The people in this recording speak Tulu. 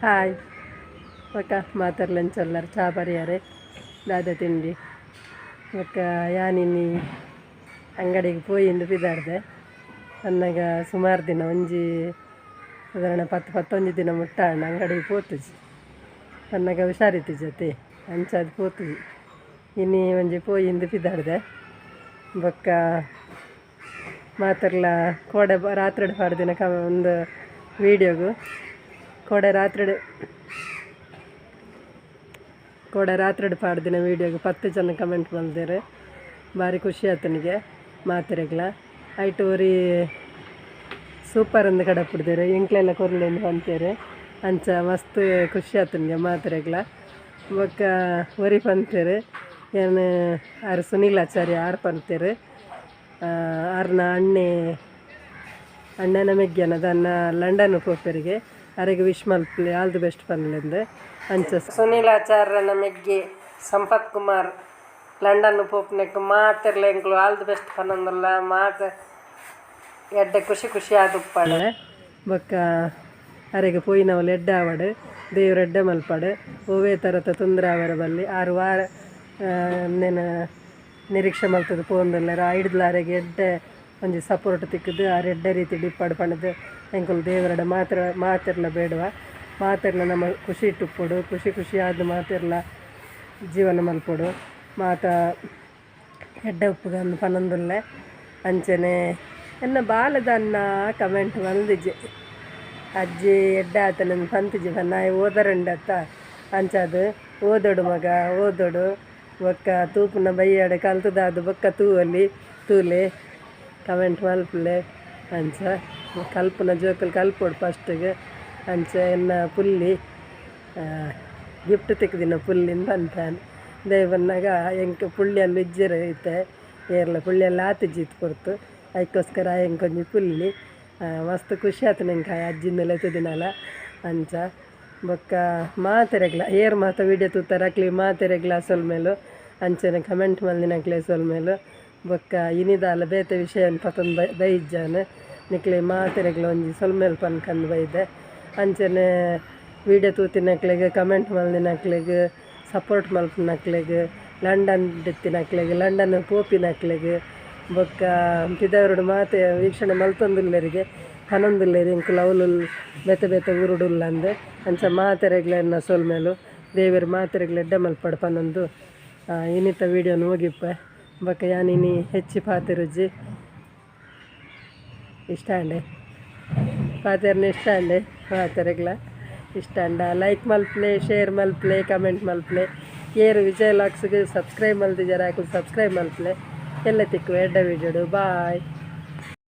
ಹಾಯ್ ಬೊಕ್ಕ ಮಾತಾರ್ಲಂಚೊಲ್ಲರ್ ಚಾ ಪರಿಯಾರೆ ದಾದ ತಿಂಡಿ ಬೊಕ್ಕ ಯಾನಿನಿ ಅಂಗಡಿಗೆ ಪೋಯಿಂದು ಪಿದಾಡ್ದೆ ಅನ್ನಗ ಸುಮಾರು ದಿನ ಒಂಜಿ ಸಾಧಾರಣ ಪತ್ತು ಪತ್ತೊಂಜಿ ದಿನ ಮುಟ್ಟಾಂಡ ಅಂಗಡಿಗೆ ಪೋತುಜಿ ಅನ್ನಗ ಹುಷಾರಿತ್ತು ಜೊತೆ ಅಂಚಾದ್ ಪೋತುಜಿ ಇನಿ ಒಂಜಿ ಪೋಯಿಂದು ಪಿದಾಡ್ದೆ ಬೊಕ್ಕ ಮಾತೆರ್ಲ ಕೋಡೆ ರಾತ್ರಿ ಪಾಡ್ದಿನ ಕ ಒಂದು ವೀಡಿಯೋಗು ಕೋಡೆ ರಾತ್ರಿ ಕೋಡೆ ರಾತ್ರಿ ಪಾಡ್ದಿನ ವೀಡಿಯೋಗು 10 ಜನ ಕಮೆಂಟ್ ಮಲ್ದೆರ್ ಬಾರಿ ಖುಷಿ ಆತನಿಗೆ ಮಾತೆರೆಗ್ಲ ಐಟ್ ಒರಿ ಸೂಪರ್ ಅಂದ್ ಕಡಪುಡ್ದೆರ್ ಎಂಕ್ಲೆಲ್ಲ ಕೊರ್ಲೆಂದು ಪಂತೇರು ಅಂಚ ಮಸ್ತ್ ಖುಷಿ ಆತನಿಗೆ ಮಾತೆರೆಗ್ಲ ಬೊಕ್ಕ ಒರಿ ಪಂತೇರು ಏನು ಆರ್ ಸುನೀಲ್ ಆಚಾರ್ಯ ಆರ್ ಪಂತೇರು ಆರ್ನ ಅಣ್ಣೆ ಅಣ್ಣನ ಮೆಗ್ಯನ ದನ್ನ ಲಂಡನ್ ಪೋಪೆರಿಗೆ ಅರೆಗ್ ವಿಶ್ ಮಲ್ಪಲೆ ಆಲ್ ದಿ ಬೆಸ್ಟ್ ಪನ್ಲೆಂದು ಅಂಚ ಸುನೀಲ್ ಆಚಾರ್ಯನ ಮೆಗ್ಗೆ ಸಂಪತ್ ಕುಮಾರ್ ಲಂಡನ್ ಪೋಪುನೆಕ್ ಮಾತೆರ್ಲ ಎಂಕ್ಲು ಆಲ್ ದಿ ಬೆಸ್ಟ್ ಪನೊಂದುಲ್ಲ ಮಾತ ಎಡ್ಡೆ ಖುಷಿ ಖುಷಿ ಆದುಪ್ಪಡೆ ಬೊಕ್ಕ ಅರೆಗ್ ಪೋಯಿನವಲ್ ಎಡ್ಡೆ ಆವಡ್ ದೇವ್ರ ಎಡ್ಡೆ ಮಲ್ಪಡ್ ಒವ್ವೇ ತರತ ತೊಂದರೆ ಆವರ ಬಲ್ಲಿ ಆರು ವಾರ ನೆನ ನಿರೀಕ್ಷೆ ಮಲ್ತದ ಪೋಂದುಲ್ಲೆರ್ ಐಡ್ದ್ಲ ಅರೆಗ್ ಎಡ್ಡೆ ಒಂಜಿ ಸಪೋರ್ಟ್ ತಿಕ್ಕುದು ಆರ್ ಎಡ್ಡೆ ರೀತಿ ಇಪ್ಪಡ್ ಪಂಡುದು ಎಂಕುಲು ದೇವರಡ ಮಾತ್ರ ಮಾತೆರ್ಲ ಬೇಡುವ ಮಾತೆರ್ಲ ನಮ್ಮ ಖುಷಿ ಇಟ್ಟುಪ್ಪೊಡು ಖುಷಿ ಖುಷಿ ಆದ್ ಮಾತೆರ್ಲ ಜೀವನ ಮಲ್ಪೊಡು ಮಾತ ಎಡ್ಡೆ ಉಪ್ಪುಗಂದು ಪನೊಂದುಲ್ಲೆ ಅಂಚನೆ ಎನ್ನ ಬಾಲದನ್ನ ಕಮೆಂಟ್ ಮಲ್ದಿಜೆ ಅಜ್ಜಿ ಎಡ್ಡೆ ಆತನ ಪಂತಿಜಿ ಪನ್ನ ಓದರಂಡತ್ತ ಅಂಚಾದ್ ಓದೊಡು ಮಗ ಓದೊಡು ಬೊಕ್ಕ ತೂಪುನ ಬಯ್ಯಾಡೆ ಕಲ್ತುದಾದ್ ಬೊಕ್ಕ ತೂವೊಲಿ ತೂಲೆ ಕಮೆಂಟ್ ಮಲ್ಪುಲೆ ಅಂಚ ಕಲ್ಪುನ ಜೋಕುಲು ಕಲ್ಪೊಡು ಫಸ್ಟಿಗೆ ಅಂಚ ಎನ್ನ ಪುಲ್ಲಿ ಗಿಫ್ಟ್ ತಿಕ್ದಿನ ಪುಲ್ಲಿಂದ್ ಪನ್ಪೆ ದಾಯೆ ಪನ್ನಗ ಎಂಕ್ ಪುಳ್ಳಿ ಇಜ್ಜೆರ್ ಇತ್ತೆ ಏರ್ಲ ಪುಳ್ಳಿ ಆತಿಜ್ಜಿ ಇತ್ ಪೊರ್ತು ಐಕೋಸ್ಕರ ಎಂಕೊಂಜಿ ಪುಲ್ಲಿ ಮಸ್ತ್ ಖುಷಿ ಆತುಂಡು ಎಂಕ್ ಅಜ್ಜಿಂದ ಲೆತ್ತುದಿನಲ ಅಂಚ ಬೊಕ್ಕ ಮಾತೆರೆಗ್ಲ ಏರ್ ಮಾತ ವೀಡಿಯೋ ತೂತಾರ ಅಕ್ಲೆಗ್ ಮಾತೆರೆಗ್ಲ ಸೊಲ್ಮೆಲು ಅಂಚನೆ ಕಮೆಂಟ್ ಮಲ್ದಿನಕ್ಲೆ ಸೊಲ್ಮೆಲು ಬೊಕ್ಕ ಇನಿದಾಲ ಬೇತೆ ವಿಷಯ ಪತೊಂದು ಬೈಜ್ಜಾನ್ ನಿಕ್ಲೆ ಮಾತೆರೆಗ್ಲ ಒಂಜಿ ಸೊಲ್ಮೆಲು ಪನ್ಕಂದು ಬೈದೆ ಅಂಚನೆ ವೀಡಿಯೋ ತೂತಿನಕ್ಲೆಗ್ ಕಮೆಂಟ್ ಮಲ್ದಿನಕ್ಲೆಗ್ ಸಪೋರ್ಟ್ ಮಲ್ಪುನಕ್ಲೆಗ್ ಲಂಡನ್ ಡಿತ್ತಿನಕ್ಲೆಗ್ ಲಂಡನ್ ಪೋಪಿನಕ್ಲೆಗ್ ಬೊಕ್ಕ ಪಿದರುಡು ಮಾತೆ ವೀಕ್ಷಣೆ ಮಲ್ತೊಂದುಲ್ಲೆರಿಗೆ ಪನೊಂದುಲ್ಲೆರ್ ಎಂಕುಲು ಅವ್ಲು ಬೇತೆ ಬೇತೆ ಊರುಡುಲ್ಲಂದ್ ಅಂಚ ಮಾತೆರೆಗ್ಲ ಸೊಲ್ಮೆಲು ದೇವೆರ್ ಮಾತೆರೆಗ್ಲ ಎಡ್ಡೆ ಮಲ್ಪಡ್ ಪನೊಂದು ಇನಿತ ವೀಡಿಯೋನು ಮುಗಿಪೆ ಬೊಕ್ಕ ಯಾನ್ ಇನಿ ಹೆಚ್ಚಿ ಪಾತೆರುಜಿ ಇಷ್ಟ ಆಂಡೆ ಪಾತೆರ್ನ ಇಷ್ಟ ಆಂಡೆ ಮಾತೆರೆಗ್ಲ ಇಷ್ಟ ಆಂಡ ಲೈಕ್ ಮಲ್ಪಲೆ ಶೇರ್ ಮಲ್ಪಲೆ ಕಮೆಂಟ್ ಮಲ್ಪಲೆ ಏರು ವಿಜಯ್ ಲಾಕ್ಸ್ಗೆ ಸಬ್ಸ್ಕ್ರೈಬ್ ಮಲ್ದಿಜಾರ ಅಕುಲು ಸಬ್ಸ್ಕ್ರೈಬ್ ಮಲ್ಪಲೆ ಎಲ್ಲ ತಿಕ್ಕು ಎಡ್ಡೆ ವೀಡಿಯೋಡು ಬಾಯ್.